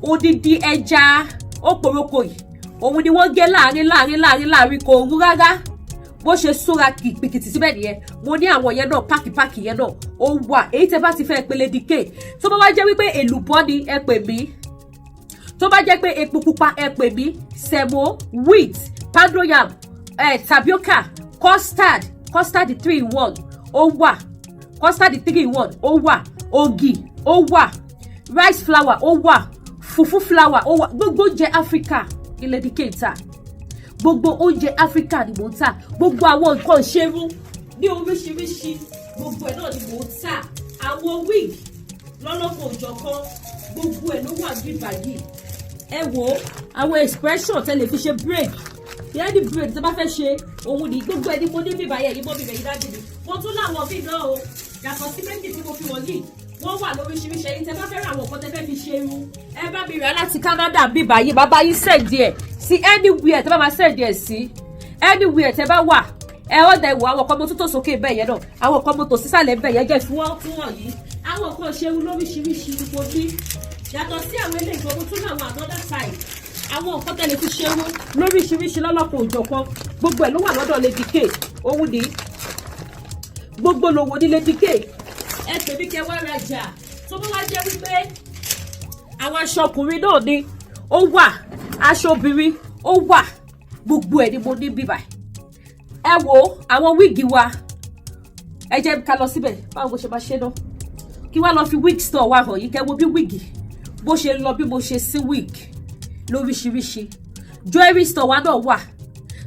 odidi ẹja òpòròkò yìí, òun ni wọ́n gé láàrin láàrin láàrin láàrin, kò rú rárá. Bó ṣe súnra pìkìtì síbẹ̀ nìyẹn. Mo ní àwọn yẹn náà, pack pack yẹn náà ó wà. Èyí tẹ́ bá ti fẹ́, pè Lady K. Tó bá wá jẹ́ wípé èlùbọ́ ni, ẹ pè mí. Tó bá jẹ́ pé epo pupa, ẹ pè mí. Semo, wheat, poundo yam, tapioca, custard, custard 3 in 1 ó wà, custard 3 in 1 ó wà, ògì ó wà. Rice flour ó wà, fufu flour ó wà. Gbogbo oúnjẹ Áfíríkà ní Lady K ń tà. Gbogbo oúnjẹ Áfíríkà ni mò ń tà. Gbogbo àwọn nǹkan ìṣerun ní oríṣiríṣi, gbogbo ẹ̀ náà ni mò ń tà. Àwọn wig lọ́lọ́kan òjọ̀kan, gbogbo ẹ̀ ló wà níbí yìí. Ẹ wo àwọn expression tẹ́ lè fi ṣe braid, yẹ́nì braid tẹ́ bá fẹ́ ṣe, òun ní gbogbo ẹ̀ ní mo ní bíbá yẹn. Yìí mọ́ bíbẹ̀ yìí dájú ni mo tún láwọn bíi náà o. Yàtọ̀ sí méjì tí mo fi wọ̀nyí, wọ́n wà lóríṣiríṣi. Ẹ̀yin tẹ́ bá fẹ́ ra àwọn nǹkan tẹ́ fẹ́ fi ṣe irun, ẹ bá mi rà láti Canada bíbá yìí, bàbá yín send ẹ̀ sí anywhere tẹ́ bá máa send ẹ̀ sí, anywhere tẹ́ bá wà. Ẹ ọ̀dà ìwò àwọn kan mo tún tò sókè bẹ́ẹ̀ yẹn náà, àwọn kan mo tò sísàlẹ̀ bẹ́ẹ̀ yẹn jẹ́ fún wọn fún wọ̀nyí. Àwọn kan ṣe irun lóríṣiríṣi ni mo ní. Yàtọ̀ sí àwọn eléyìí gan, mo tún ní àwọn another side, àwọn nǹkan tẹ́lẹ̀ fi ṣe irun lóríṣiríṣi lọ́lọ́kan òjọ̀kan, gbogbo ẹ̀ ló wà lọ́dọ̀ Lady K. Òun ní gbogbo lòwò ní Lady K. Ẹ pè mí kẹ́ wá rajà. Tó bá wá jẹ́ wípé àwọn aṣọ ọkùnrin náà ni, ó wà. Aṣọ obìnrin, ó wà. Gbogbo ẹ̀ ni mo ní bíbà. Ẹ wo àwọn wig wa, ẹ jẹ́ ká lọ síbẹ̀. Báwo mo ṣe máa ṣe náà, kí wá lọ fi wig store wa hàn yìí, kẹ́ wo bí wig bó ṣe lọ, bí mo ṣe sí wig lóríṣiríṣi. Jewelry store wa náà wà.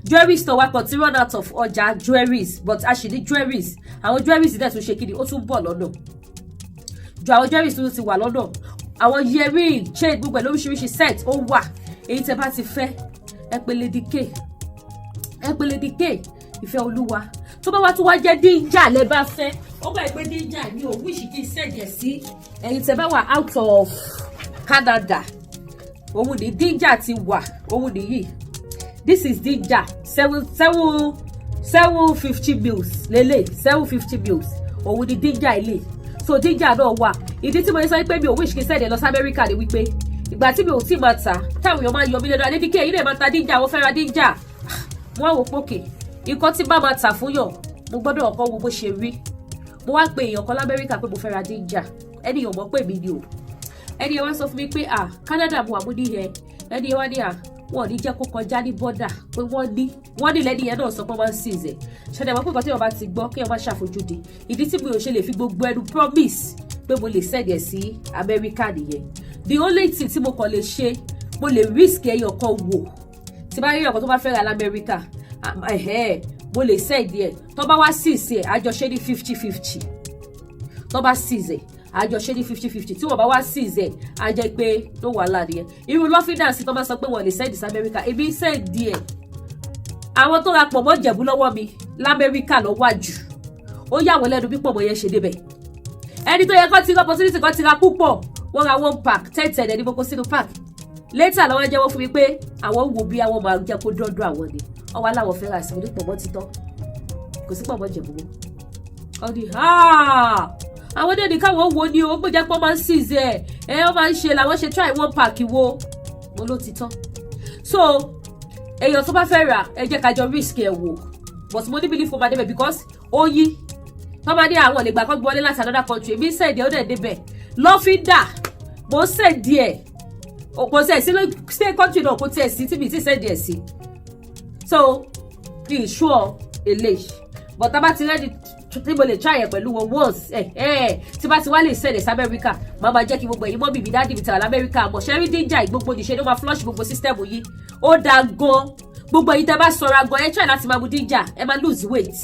Jewelry store wa kàn ti run out of ọjà jewelries, but a ṣì ní jewelries. Àwọn jewelries dẹ̀ tún ṣe kí ni, ó tún bọ̀ lọ́nà ju. Àwọn jewelries tuntun ti wà lọ́nà. Àwọn earring, chain, gbogbo ẹ̀ lóríṣiríṣi set ó wà. Èyí tẹ́ bá ti fẹ́, ẹ pè Lady K, ẹ pè Lady K Ìfẹ́ Olúwa. Tó bá wá tún wá jẹ́ díjà lẹ bá fẹ́, ó bá pé díjà mi ò wish kí n send ẹ̀ sí ẹ̀yin tẹ́ bá wà out of Canada. Òun ní díjà ti wà, òun nìyí. This is díjà, seven seven 750 mils lélẹ̀, 750 mils, òun ní díjà ilé. So díjà náà wà. Ìdí tí mo sọ pé mi ò wish kí n send ẹ̀ lọ sí Amẹ́ríkà ni wípé ìgbà tí mi ò tí máa tà, táwọn èèyàn máa ń yọ mí lẹ́nu, "Adédíkẹ́, èyí lè máa ta díjà, wọ́n fẹ́ ra díjà." Wọ́n á wò pókè nǹkan tí bá máa tà fún yàn, mo gbọ́dọ̀ ọkọ wo bó ṣe rí. Mo wá pe èèyàn kan l'Amẹ́ríkà pé mo fẹ́ ra díjà. Ẹni yàn mọ́ pè mí ni o. Ẹni yẹn wá sọ fún mi pé, "À, Canada mo wà." Mo ní yẹ. Ẹni yẹn wá ní, "À, wọn ò ní jẹ́ kó kọjá ní border," pé wọ́n ní lẹ́ni yẹn náà sọ pé wọ́n ń seize ẹ̀. Ṣẹlẹ̀ wọ́n pé nǹkan tí wọ́n bá ti gbọ́, kí wọ́n má ṣàfojúdi. Ìdí tí mi ò ṣe lè fi gbogbo ẹnu promise pé mo lè send ẹ̀ sí Amẹ́ríkà nìyẹn. The only thing tí mo kàn lè ṣe, mo lè risk ẹyọ kan wò. Tí bá rí ẹyọ kan tó bá fẹ́ ra lamẹ́ríkà, mo lè send ẹ̀. Tó bá wá seize ẹ̀, àjọṣe ní 50-50. Tó bá seize ẹ̀, àjọṣe ní 50-50. Tí wọ́n bá wá seize ẹ̀, á jẹ́ pé ló wàhálà nìyẹn. Irú lọ́fíńdà sí, tó bá sọ pé wọ́n lè send sí Amẹ́ríkà, èmi send ẹ̀. Àwọn tó ra pọ̀mọ́ Jẹ̀bú lọ́wọ́ mi lamẹ́ríkà ló wà jù. Ó yà wọ́n lẹ́nu bí pọ̀mọ́ yẹn ṣe débẹ̀. Ẹni tó yẹ kó ti ra opportunity kan ti ra púpọ̀, wọ́n ra one pack, 10 10 ẹni mo kó sínú pack. Later làwọn jẹ́wọ́ fún mi pé àwọn wo bí àwọn máa jẹ́ kó dọ́dọ̀ àwọn ni ọwọ́ aláwọ̀ fẹ́ rà sí onípọ̀mọ́ ti tán, kò sí pọ̀mọ́ Jẹ̀bú mọ́. Ọ ní àwọn dé ní káwọn wo ni o gbọ́dọ̀ pọ́n máa ń seize ẹ̀ ẹ̀ wọ́n máa ń ṣe làwọn ṣe try one pack wo mo ló ti tán. So èèyàn tó bá fẹ́ rà, ẹ jẹ́ ká jọ risk ẹ̀ wò. But mo ní belief máa débẹ̀, because oyin tó bá ní àwọn lè gbà kó gbọ́lé láti another country, èmi send ẹ̀, ó dẹ̀ débẹ̀. Lọ́fíńdà, mo send ẹ̀, kò sẹ̀ sí state country náà, kò tiẹ̀ sí tí mi ti send ẹ̀ sí. So mi ì sure eléyìí, but tá a bá ti ready tí mo lè try ẹ̀ pẹ̀lú wọn once, ẹ̀ ẹ̀ tí bá ti wá lè send ẹ̀ sí Amẹ́ríkà, máa ma jẹ́ kí gbogbo ẹ̀yin mummy mi, daddy mi tẹ̀wá lamẹ́ríkà mọ̀. Ṣẹ́rí díjà gbogbo nìṣe ló máa flush gbogbo system yìí. Ó dáa gan. Gbogbo ẹ̀yin tẹ́ bá sanra gan, ẹ try láti máa mu díjà, ẹ máa lose weight.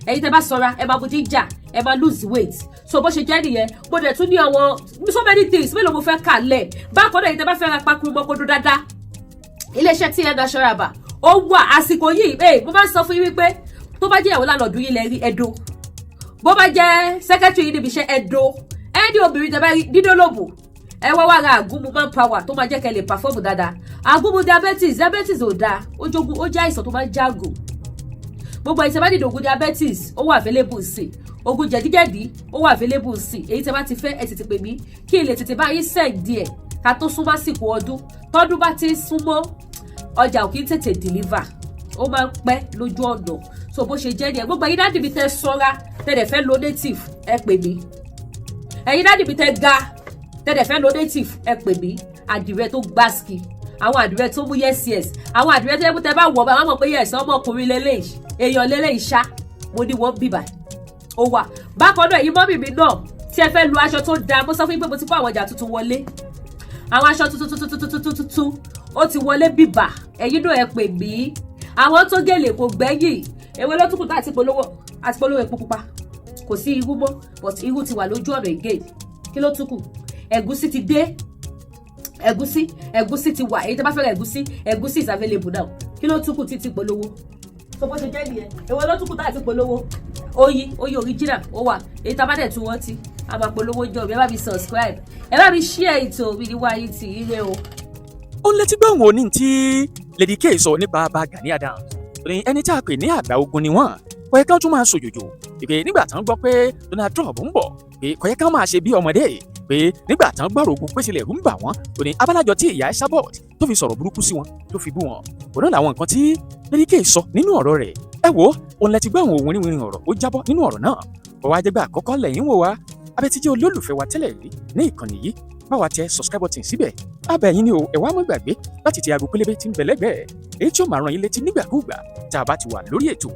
Ẹ̀yin tẹ́ bá sanra, ẹ máa mu díjà, ẹ máa lose weight. So bó ṣe jẹ́ nìyẹn. Mo dẹ̀ tún ní àwọn so many things. Mélòó mo fẹ́ kà lẹ̀? Bákan náà, ẹ̀yin tẹ́ bá fẹ́ ra pakuru mọ́kòdó dáadáa, iléeṣẹ́ TN Natural Herbal ó wà. Àsìkò yìí ẹ, mo máa ń sọ fún yín wípé tó bá jẹ́ ìyàwó lánàá yín lẹ rí ẹdó, bó bá jẹ́ secretary yìí níbi iṣẹ́ ẹdó, ẹni obìnrin tẹ́ bá rí dídólòbù, ẹ wá wá ra àgúnmu manpower tó máa jẹ́ kẹ́ lè perform dáadáa. Àgúnmu diabetes, diabetes ò dáa, ó jogun, ó jẹ́ àìsàn tó máa ń jágùn. Gbogbo ẹ̀yin tẹ́ bá nílò ògùn diabetes, ó wà available sí. Ògùn jẹ̀díjẹ̀dí, ó wà available sí. Èyí tẹ́ bá ti fẹ́, ẹ tètè pè mí kí n lè tètè bá yín send díẹ̀ ká tó súnmọ́ àsìkò ọdún. Tọ́dún bá ti ń súnmọ́, ọjà ò kí ń tètè deliver, ó máa ń pẹ́ lójú ọ̀nà. So bó ṣe jẹ́ nìyẹn. Gbogbo ẹ̀yin daddy mi tẹ́ sọ́ra, tẹ́ dẹ̀ fẹ́ lo native, ẹ pè mí. Ẹ̀yin daddy mi tẹ́ ga, tẹ́ dẹ̀ fẹ́ lo native, ẹ pè mí. Àdìrẹ tó gbáski, àwọn àdìrẹ tó mú yes yes, àwọn àdìrẹ tó yẹ kó tẹ́ bá wọ̀ bá wọn mọ̀ pé yes, ọmọkùnrin lélẹ́yìí, èèyàn lélẹ́yìí ṣá. Mo ní wọ́n bíbà ó wà. Bákan náà, ẹ̀yin mummy mi náà Tí ẹ fẹ́ lu aṣọ tó dáa, mo sọ fún yín pé mo ti kó àwọn ọjà tuntun wọlé, àwọn aṣọ tuntun tuntun tuntun tuntun tuntun, ó ti wọlé bìbà. Ẹ̀yin náà ẹ pè mí. Àwọn tó gèlè kò gbẹ́yìn. Èwe ló tún kù tá àti polówó? Àti polówó epo pupa, kò sí irú mọ́, but irú ti wà lójú ọ̀nà again. Kí ló tún kù? Ẹ̀gúsí ti dé, ẹ̀gúsí, ẹ̀gúsí ti wà. Èyí tó bá fẹ́ ra ẹ̀gúsí, ẹ̀gúsí is available now. Kí ló tún kù títí polówó? So bó ṣe jẹ́ nìyẹn. Èwo ló tún kù tá àti polówó? Oyin, oyin original ó wà. Èyí tá a bá dẹ̀ tún rántí, a máa polówó jọ. Ẹ bá mi subscribe, ẹ bá mi share ètò mi ní wáyé tì í rẹ o. Ó ń létí gbọ́n òní tí Lady K sọ nípa bá Gani Adams ní ẹni tí a pè ní àgbà ogun ni wọ́n, kò yẹ ká tún máa sòjòjò pé nígbà tán gbọ́ pé Donald Trump ń bọ̀, pé kò yẹ ká máa ṣe bí ọmọdé, pé nígbà tán gbọ́rọ̀ ogun pé sílẹ̀ ẹ̀rù ń bà wọ́n. Ó ní abálájọ tí ìyá Esabod tó fi sọ̀rọ̀ burúkú sí wọn, tó fi bú wọn. Òun náà làwọn nǹkan tí Lady K sọ nínú ọ̀rọ̀ rẹ̀. Ẹ wo òun lẹ ti gbọ́ àwọn òun wìnrìn ọ̀rọ̀ ó jábọ́ nínú ọ̀rọ̀ náà. Ọwọ́ ajẹ́gbẹ́ àkọ́kọ́ lẹ́yìn wò wá, abẹ́ ti jẹ́ olólùfẹ́ wa tẹ́lẹ̀ rí ní ìkànnì yìí, bá wa tẹ subscribe button síbẹ̀ abẹ́ yín ni o. Ẹ wá má gbàgbé láti tẹ aago pélébé tí ń bẹ lẹ́gbẹ̀ẹ́, èyí tí ó máa rán yín létí nígbàkúùgbà tá a bá ti wà lórí ètò.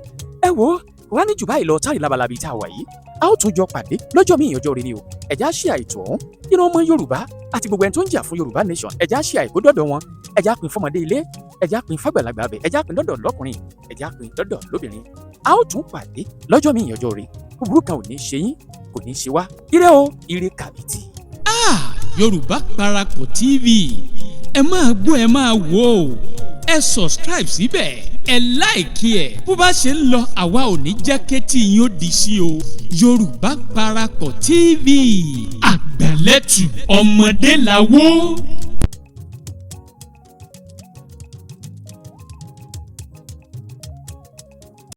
Ẹ wo wá ní jù báyìí lọ táyì labalábi tá a wà yìí, a ó tún jọ pàdé lọ́jọ́ míì, ọjọ́ rẹ ni o. Ẹ̀já ṣe àìtò ọ̀hún nínú ọmọ Yorùbá àti gbogbo ẹni tó ń jà fún Yorùbá nation. Ẹ̀já ṣe àìkó dọ́dọ̀ wọn, ẹ̀já pín fọmọdé ilé, ẹ̀já pín fàgbàlagbà abẹ, ẹ̀já pín dọ́dọ̀ lọ́kùnrin, ẹ̀já pín dọ́dọ̀ lóbìnrin. A ó tún pàdé lọ́jọ́ míì, ọjọ́ rẹ. Búburú kan ò ní ṣe yín, kò ní ṣe wá. Ire o, ire kàbìtì. Ah, Yorùbá Parapọ̀ TV, ẹ máa gbọ́, ẹ máa wò ó. Ẹ subscribe síbẹ̀, ẹ like ẹ̀. Bó bá ṣe ń lọ, àwa ò ní jẹ́ kétí yín ó di sí o. Yorùbá Parapọ̀ TV, àgbàlẹ́tù ọmọdé làwọ̀.